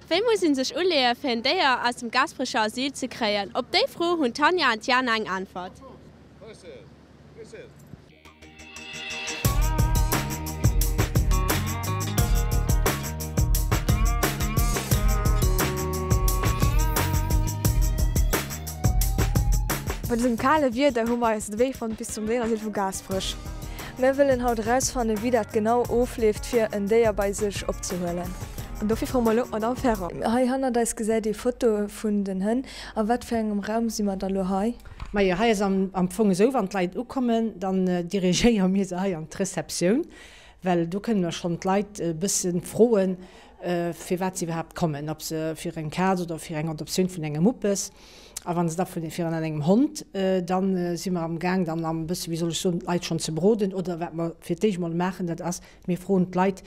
Wéi muss een sech uleeë fir en Déier aus dem Gasperecher Asyl ze kréien? Op déi Fro hunn d'Tanja an d'Jana eng Äntwert. Bei dësem kale Wieder hu mer eis de Wee fonnt bis zum Déierenasyl vu Gaasperech. Mär wëllen haut erausfannen, wéi dat genau ofleeft, fir en Déier bei sech opzehuelen. An dofir froe mer elo d'Madame Ferrand. Hei hannert eis gesäit ee Fotoe vun den Hënn. A wat fir engem Raum si mer da lo hei? Majo, hei ass am Fong esou, wann d'Leit ukommen, dann dirigéiere mir se hei an d'Receptioun, well do kënne mer schonn d'Leit e bësse froen, firwat se iwwerhaapt kommen, ob se fir eng Kaz oder fir eng Adoptioun vun engem Muppes. A wa se da vun fir an engem Hond, da si mer am Gaang dann am bësse, wéi soll ech soen, d'Leit schonn ze beroden. Oder wat mer fir d'éischt mol maachen, dat ass, mir froen d'Leit,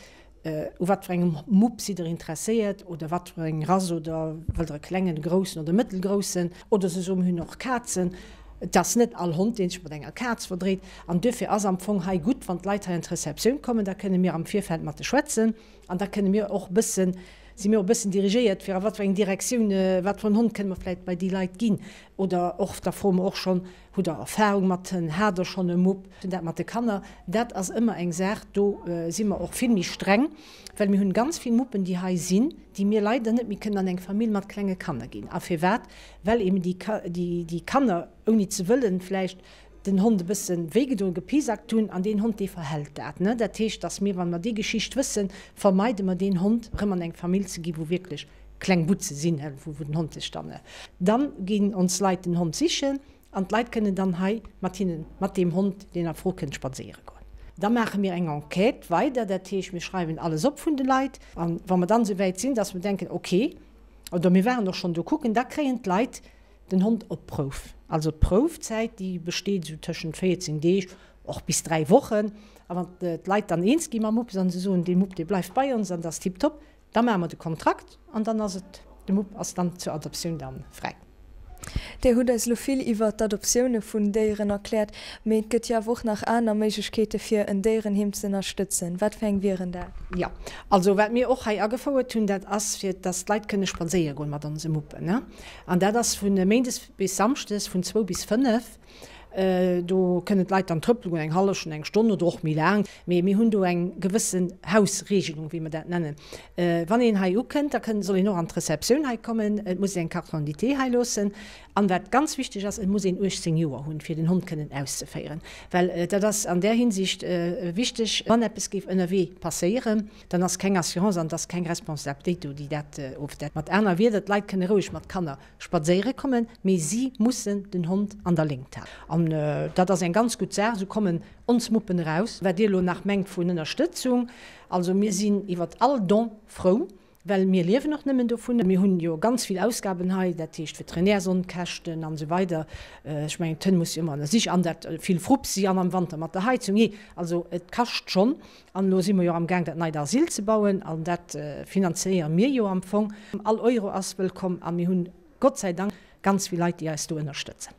U wat fir engem Mupp sidd der interesséiert oder wat fir eng Rass oder wëllt der e klengen, e groussen oder e mëttelgroussen? Oder se soen, mir hunn och Kazen. Et ass net all Hond, dee sech mat enger Kaz verdréit. An duerfir ass am Fong hei gutt, wann d'Leit hei an d'Receptioun kommen, da kënne mir am Virfeld mat de schwätzen an da kënne mir och e bëssen, si mir och e bëssen dirigéiert, fir a wat fir eng Direktioun, wat fir en Hond kënne mer vläicht bei déi Leit ginn. Oder och, da froe mer och schonn, Hutt der Erfahrung mat Hënn? Hat der schonn e Mupp? Dat mat de Kanner, dat ass ëmmer eng Saach, do si mer och vill méi streng, well mir hunn ganz vill Muppen, déi hei sinn, déi mir leider net méi kënnen an eng Famill mat klenge Kanner ginn. A firwat? Well eben déi Kanner, ouni ze wëllen vläicht, den Hond e bësse wéigedoen, gepisackt hunn an deen Hond, dee verhält dat. Dat heescht, dass mir, wa mer déi Geschicht wëssen, vermeide mer deen Hond erëm an eng Famill ze ginn, wou wierklech kleng Butze sinn, wou den Hond sech dann. Dann ginn ons Leit den Hond sichen an d'Leit kënnen dann hei mat hinnen, mat deem Hond, deen a Fro kënnt, spadséiere goen. Da maache mir eng Enquête weider, dat heescht, mir schreiwen alles op vun de Leit. A wa mer dann esou wäit sinn, dass mer denken, okay, oder mir waren och schonn do kucken, da kréien d'Leit den Hond op d'Prouf. Also d'Proufzäit, déi besteet esou tëschent 14 Deeg och bis 3 Wochen. A wann d'Leit dann eens gi mam Mupp an se soen, dee Mupp, dee bleift bei ons an dat ass tiptop, Da maache mer de Kontrakt an dann ass et, de Mupp ass dann zur Adoptioun dann fräi. Dir hutt eis elo vill iwwert d'Adoptioune vun Déieren erkläert, mee et gëtt jo awer och nach aner Méiglechkeete fir en Déierenheem ze ënnerstëtzen. Wat fir eng wieren dat? Jo, also wat mir och hei agefouert hunn, dat ass fir dass d'Leit kënne spadséiere goen mat onse Muppen. An dat ass vu méindes bis samschdes vun zwou bis fënnef. Do kënnen d'Leit dann trëppele goen, eng hallef Stonn, eng Stonn oder och méi laang. Mee mir hunn do eng gewëssen Hausregelung, wéi mer dat nennen. Wann een hei ukënnt, da kënn, soll een och an d'Receptioun hei kommen. Et muss een eng Carte d'identité hei loossen. An wat ganz wichteg ass, et muss een 18 Joer hunn, fir den Hond kënnen auszeféieren. Well dat ass an där Hinsicht wichteg, wann eppes géif ënnerwee passéieren, dann ass keng Assurance an et ass keng Responsabilitéit do, déi dat ofdeckt. Mat aner Wierder, d'Leit kënne roueg mat Kanner Spadséiere kommen, mee si mussen den Hond an der Léngt halen. An dat ass eng ganz gutt Saach. Esou kommen ons Muppen eraus. Wat Dir elo nach mengt vun Ënnerstëtzung, also mir sinn iwwert all Don frou, well mir liewen och nëmmen dovun. Mir hunn jo ganz vill Ausgaben hei, dat heescht Veterinärsonkäschten an esou weider. Ech mengen d'Hënn musse jo ëmmer an der Sich an dat vill Frupsi an am Wanter mat der Heizung. Jee, also et kascht schonn. An elo si mer jo am Gaang dat neit Asyl ze bauen an dat finanzéiere mir jo am Fong. All Euro ass wëllkomm a mir hunn Gott sei Dank ganz vill Leit, déi eis do ënnerstëtzen.